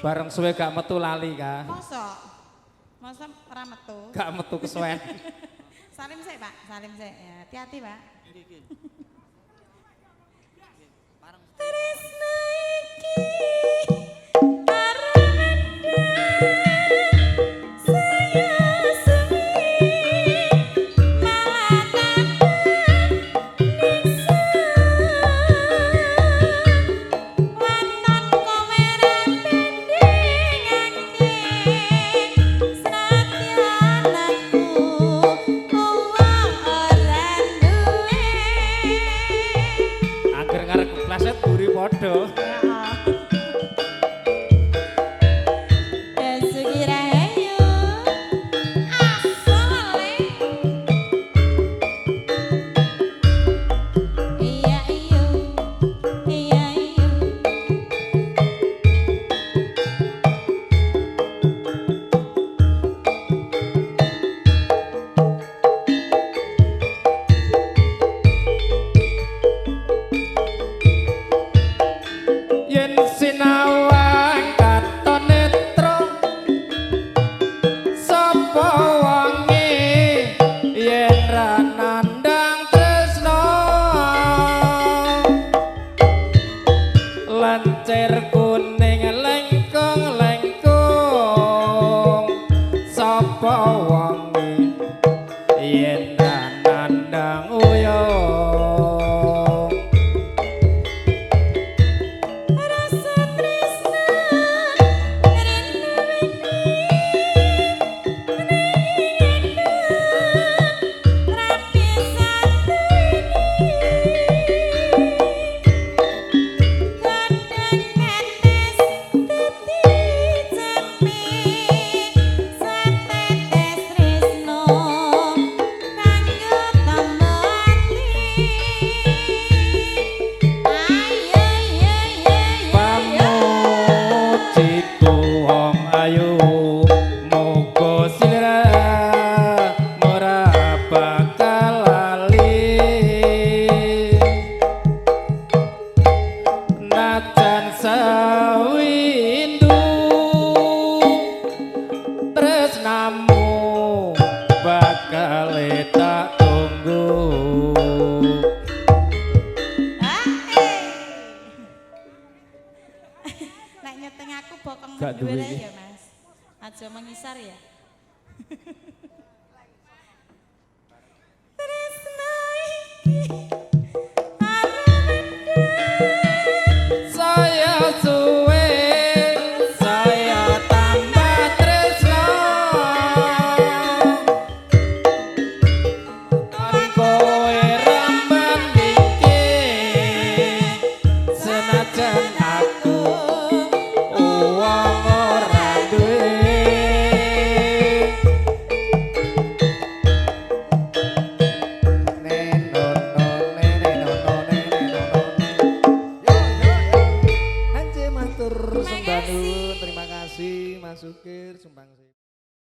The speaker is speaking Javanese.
Bareng suwe gak metu lali ka. Mosok? Mosok ora metu? Gak metu kesuwen. Salim sik, Pak. Salim sik. Ya, hati-hati, Pak. Tresna iki ya Mas. Aja mengisar ya. Tresna iki saya suwe saya tambah tresna tan kowe remben iki senajan aku wong ora duwe. Yo yo yo. Ance matur sembah nuwun, terima kasih Mas Sukir sumbang.